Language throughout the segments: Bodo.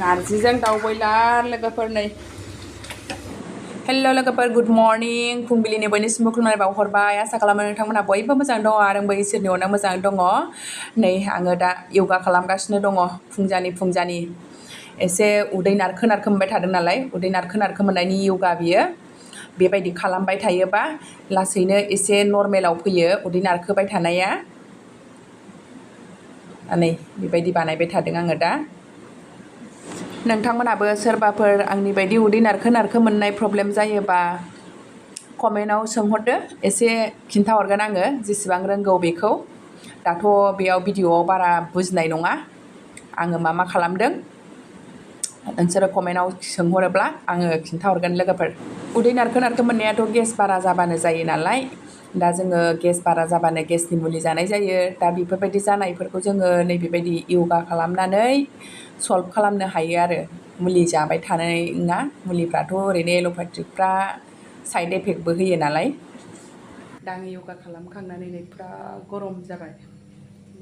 नार्जिजों दाउ बयलार लोगोफोर नै हेल्ल' लोगोफोर गुड मर्निं फुंबिलिनि बयनिसिमबो खुलुमनाय बावहरबाय आसा खालामो नोंथांमोनहा बयबो मोजां दङ आरो आंबो इसोरनि अननायाव मोजाङै दङ नै आङो दा योगा खालामगासिनो दङ फुंजानि एसे उदै नारखो मोनबाय थादों नालाय उदै नारखो मोननायनि योगा बियो बेबायदि खालामबाय थायोबा लासैनो एसे नर्मेलाव फैयो उदै नारखोबाय थानाया नै बेबायदि बानायबाय थादों आङो दा नोंथांमोनाबो सोरबाफोर आंनि बायदि उदै नारखो मोननाय प्रब्लेम जायोबा कमेन्टआव सोंहरदो एसे खिन्थाहरगोन आङो जेसेबां रोंगौ बेखौ दाथ' बेयाव भिडिअ'आव बारा बुजिनाय नङा आङो मा खालामदों नोंसोरो कमेन्टआव सोंहरोब्ला आङो खिन्थाहरगोन लोगोफोर उदै नारखो मोननायाथ' गेस बारा जाबानो जायो नालाय दा जोङो गेस बारा जाबानो गेसनि मुलि जानाय जायो दा बेफोरबायदि जानायफोरखौ जोङो नैबेबायदि योगा खालामनानै सल्भ खालामनो हायो आरो मुलि जाबाय थानाय ना मुलिफ्राथ' ओरैनो एल'पेथिकफ्रा साइड इफेक्टबो होयो नालाय दा आङो योगा खालामखांनानै नै फुरा गरम जाबाय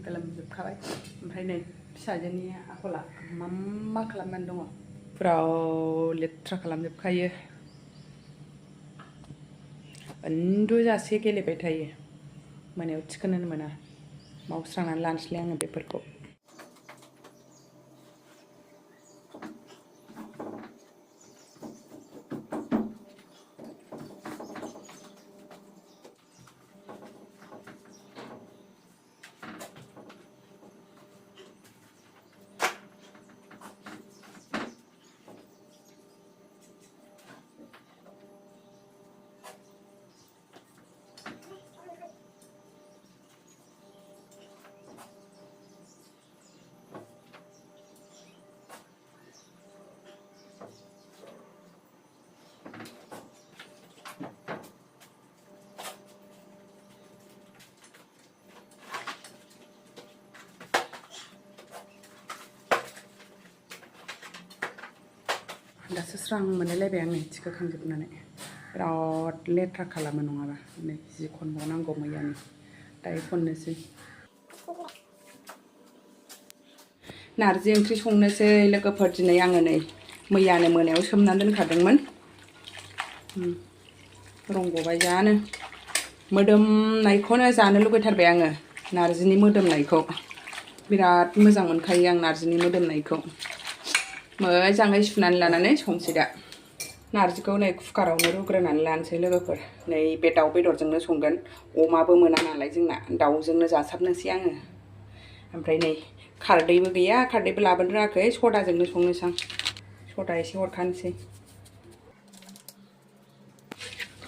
गोलोमजोबखाबाय ओमफ्राय नै फिसाजोनि आखला मा खालामनानै दङ फुरा लेथ्रा खालामजोबखायो उन्दुजासे गेलेबाय थायो मोनायाव थिखोनोनो मोना मावस्रांनानै लानोसैलाय आङो बेफोरखौ दासो स्रां मोनलायलायबाय आङो थिखोखांजोबनानै बिराद लेथ्रा खालामो नङाबा नै जि खनबावनांगौ मैयानि दायो खननोसै नारजि ओंख्रि संनोसै लोगोफोर दिनै आङो नै मैयानो मोनायाव सोमनानै दोनखादोंमोन रंग'बाय जानो मोदोमनायखौनो जानो लुगैथारबाय आङो नारजिनि मोदोमनायखौ बिराद मोजां मोनखायो आं नारजिनि मोदोमनायखौ मोजाङै सुनानै लानानै संसै दा नारजिखौ नै कुकारावनो रुग्रोनानै लानोसै लोगोफोर नै बे दाउ बेदरजोंनो संगोन अमाबो मोना नालाय जोंना दाउजोंनो जासाबनोसै आङो ओमफ्राय नै खारदैबो गैया खारदैबो लाबोनो रोङाखै सदाजोंनो संनोसै आं सदा एसे हरखानोसै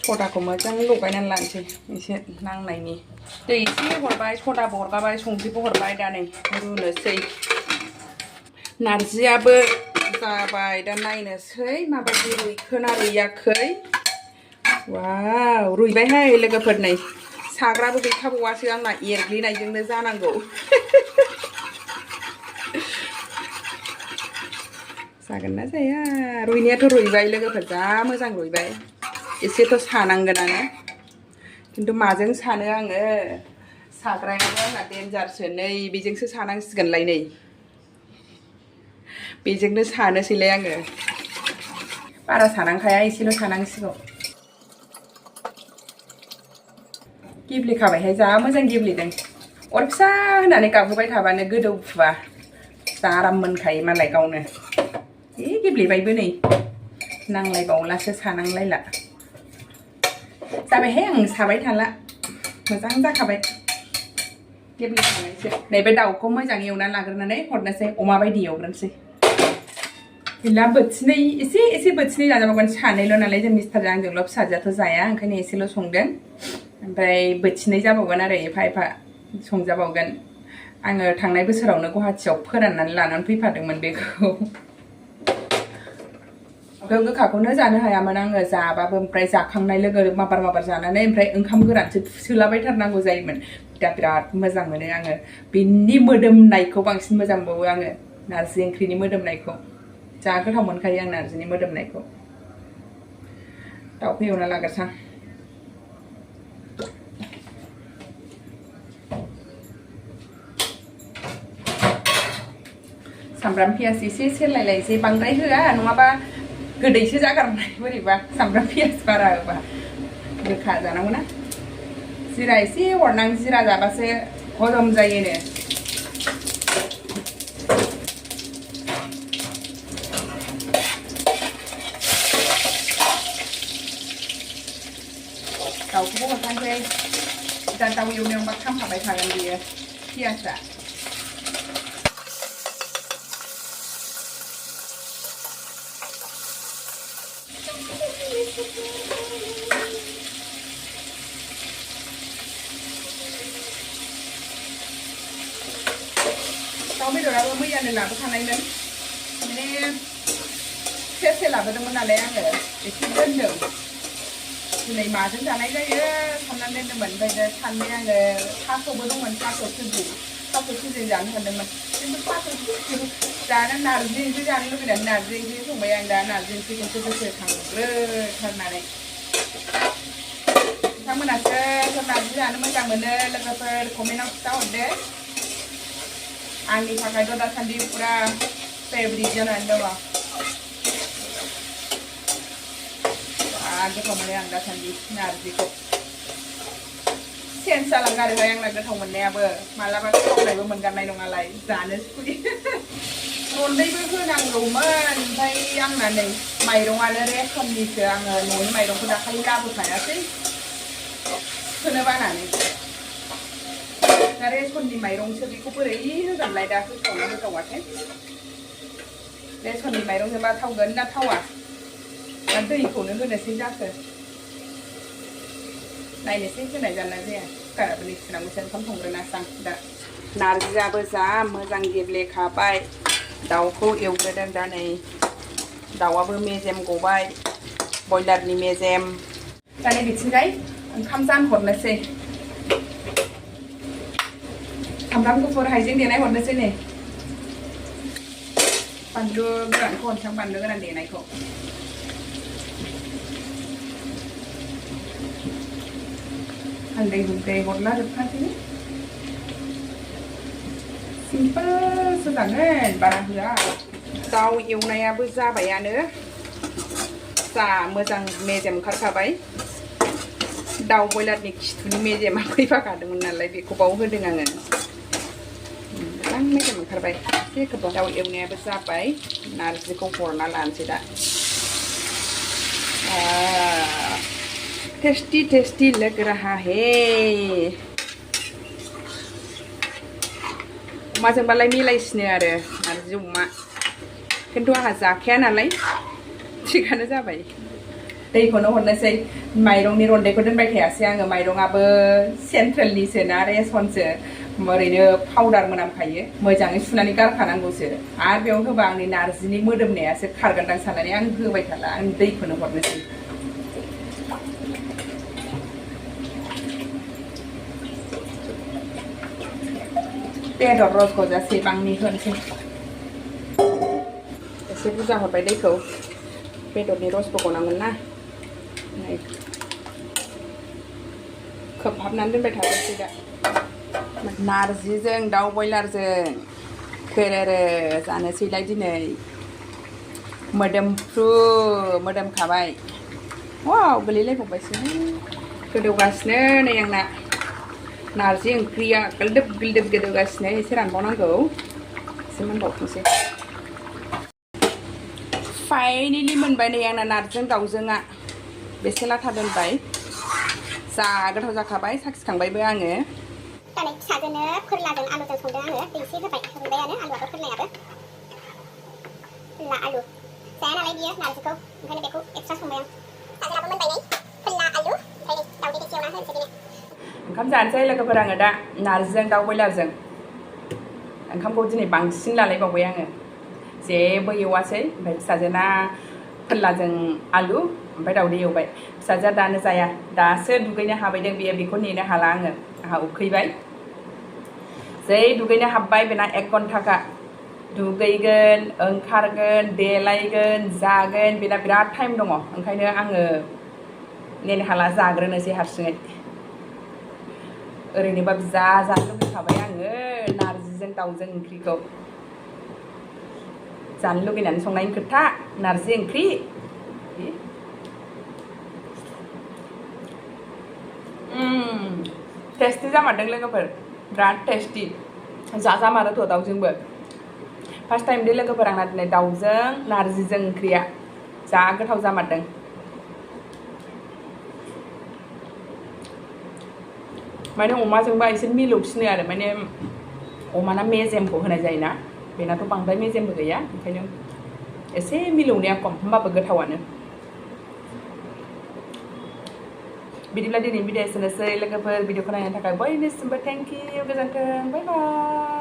सदाखौ मोजाङै लगायनानै लानोसै एसे नांनायनि दै एसे हरबाय सदाबो हरगाबाय संख्रिबो हरबाय दा नै रुनोसै नारजियाबो जाबाय दा नायनोसै माबायदि रुइखोना रुइयाखै वाव रुइबायहाय लोगोफोर नै साग्राबो गैखाबावासो आंना एरग्लिनायजोंनो जानांगौ जागोन ना जाया रुइनायाथ' रुइबाय लोगोफोर जा मोजां रुइबाय एसेथ' सानांगोनानो खिन्थु माजों सानो आङो साग्रायाबो आंना देन्जारसो नै बेजोंसो सानांसिगोनलाय नै बेजोंनो सानोसैलाय आङो बारा सानांखाया एसेल' सानांसिगौ गेब्लेखाबायहाय जा मोजां गेब्लेदों अर फिसा होनानै गाबहोबाय थाबानो गोदौफुवा जा आराम मोनखायो मालाय गावनो गेब्लेबायबो नै नांलायबावलासो सानांलायला जाबायहाय आं साबाय थाला मोजां जाखाबाय गेब्लेखानायसो नैबे दाउखौ मोजां एवनानै लाग्रोनानै हरनोसै अमा बायदि एवग्रोनोसै गैला बोथिनै एसे बोथिनै जाजाबावगोन सानैल' नालाय जों मिस्थारजों आंजोंल' फिसाजोआथ' जाया ओंखायनो एसेल' संदों ओमफ्राय बोथिनै जाबावगोन आरो एफा संजाबावगोन आङो थांनाय बोसोरावनो गुवाहाटियाव फोराननानै लानानै फैफादोंमोन बेखौ गोखाखौनो जानो हायामोन आङो जाबाबो ओमफ्राय जाखांनाय लोगो माबार जानानै ओमफ्राय ओंखाम गोरानसो सोलाबायथारनांगौ जायोमोन दा बिराद मोजां मोनो आङो बिनि मोदोमनायखौ बांसिन मोजां मोनबावो आङो नारजि ओंख्रिनि मोदोमनायखौ जा गोथाव मोनखायो आं नारजिनि मोदोमनायखौ दाउखौ एवना लाग्रोसां सामब्राम पियाज एसे सेरलायलायसै बांद्राय होआ नङाबा गोदैसो जागारनाय बोरैबा सामब्राम पियाज बारा होबा गोखा जानांगौ ना जिरा एसे हरनां जिरा जाबासो हजम जायोनो दाउखौबो हरखानोसै दा दाउ एवनायावबा खामफाबाय थागोन बियो पियाजआ दाउ बेदराबो मैयानो लाबोखानायमोन माने सेरसे लाबोदोंमोन नालाय आङो एसे दोनदों दिनै माजों जानाय जायो साननानै दोनदोंमोन ओमफ्राय सानबाय आङो थास'बो दंमोन थास' सुजि जानो सानदोंमोन खिन्थु थास' सुजि जानो नारजि ओंख्रि जानो लुबैनानै नारजि ओंख्रि संबाय आं दा नारजि ओंख्रिखौसो गोसोखांग्रोथारनानै नोंथांमोनासो सोर नारजि जानो मोजां मोनो लोगोफोर कमेन्टआव खिथाहरदो आंनि थाखायथ' दासान्दि पुरा फेभरिट जानानै दङ गोथाव मोनो आं दासान्दि नारजिखौ चेन्ज जालाङो आरोहाय आंना गोथाव मोननायाबो मालाबा थावनायबो मोनगारनाय नङालाय जानो सुखुयो रन्दैबो होनांगौमोन ओमफ्राय आंना नै माइरंआनो रेसननिसो आङो न'नि माइरंखौ दाखालि लाबोखायासै होनो बानानै दा रेसननि माइरंसो बेखौ बोरै होगोनलाय दा होथावना होथावाथाय रेसननि माइरंजोंबा थावगोन ना थावा दा दैखौनो होनोसै जाखो नायनोसै होनाय जाना जाया कुकाराबो निसिनांगौसो ओंखाम संग्रोनासै आं दा नारजियाबो जा मोजां गेब्लेखाबाय दाउखौ एवग्रोदों दा नै दाउआबो मेजेम गबाय बयलारनि मेजेम दा नै बिथिंजाय ओंखाम जानहरनोसै सामब्राम गुफुर हाइजें देनाय हरनोसै नै बानलु गोरानखौ हरनोसै आं बानलु गोरान देनायखौ हालदै हुलदै हरला जोबखासै सिम्पोलसो जागोन बारा होआ दाउ एवनायाबो जाबायानो जा मोजां मेजेम ओंखारखाबाय दाउ बयलारनि खिथुनि मेजेमा फैफाखादोंमोन नालाय बेखौ बाव होदों आङो मोजां मेजेम ओंखारबाय एसे गोबाव दाउ एवनायाबो जाबाय नारजिखौ हरना लानोसै दा टेस्टी टेस्टी लग रहा है अमाजोंबालाय मिलायसिनो आरो नारजि अमा खिन्थु आंहा जाखाया नालाय थिगानो जाबाय दैखौनो हरनोसै माइरंनि रन्दैखौ दोनबाय थायासै आङो माइरंआबो सेन्ट्रेलनिसो ना रेसनसो ओरैनो पाउडार मोनामखायो मोजाङै सुनानै गारखानांगौसो आरो बेयाव होबा आंनि नारजिनि मोदोमनायासो खारगोनदां साननानै आं होबाय थाला आं दैखौनो हरनोसै बेदर रसगजासे बांनि होनोसै एसे बुरजा हरबाय दैखौ बेदरनि रसबो गनांगोन ना खोबहाबनानै दोनबाय थानोसै दा नारजिजों दाउ बयलारजों खोरेरे जानोसैलाय दिनै मोदोमफ्रु मोदोमखाबाय वाव गोलैलायबावबायसो गोदौगासिनो नै आंना नारजि ओंख्रिया गोलदोब गोलदोब गोदौगासिनो एसे रानबावनांगौ एसे मोनबावथोंसै फाइनेलि मोनबाय नै आंना नारजिजों दाउजोंआ बेसे लाथा दोनबाय जा गोथाव जाखाबाय साखिखांबायबो आङो दा नै फिसाजोनो फोरलाजों आलुजों संदों आङो दै एसे होबाय रुबायानो आलुआबो फोरलायाबो फोरला आलु जाया नालाय बियो नारजिखौ ओंखायनो बेखौ एक्सट्रा संबाय आं फिसाजोनाबो मोनबाय नै फोरला आलु ओमफ्राय नै दाउदै एसे एवना होनोसै बेनो ओंखाम जानोसै लोगोफोर आङो दा नारजिजों दाउ बयलारजों ओंखामखौ दिनै बांसिन लालायबावबाय आङो जेबो एवासै ओमफ्राय फिसाजोना फोरलाजों आलु ओमफ्राय दाउदै एवबाय फिसाजोआ दानो जाया दासो दुगैनो हाबायदों बियो बेखौ नेनो हाला आङो आंहा उखैबाय जै दुगैनो हाबबाय बेना 1 घन्टाखा दुगैगोन ओंखारगोन देलायगोन जागोन बेना बिराद टाइम दङ ओंखायनो आङो नेनो हाला जाग्रोनोसै हारसिङै ओरैनोबाबो जानो लुबैखाबाय आङो नारजिजों दाउजों ओंख्रिखौ जानो लुगैनानै संनायनि खोथा नारजि ओंख्रि टेस्टि जामारदों लोगोफोर बिराद टेस्टि जाजामारोथ' दाउजोंबो फार्स्ट टाइम दे लोगोफोर आंना दिनै दाउजों नारजिजों ओंख्रिया जा गोथाव जामारदों माने अमाजोंबा एसे मिलौसिनो आरो माने अमाना मेजेमखौ होनाय जायोना बेनाथ' बांद्राय मेजेमबो गैया ओंखायनो एसे मिलौनाया खम होमबाबो गोथावानो बिदिब्ला दिनैनि भिडिअ एसेनोसै लोगोफोर भिडिअखौ नायनो थाखाय बयनिसिमबो थेंक इउ गोजोन्थों बाय बाय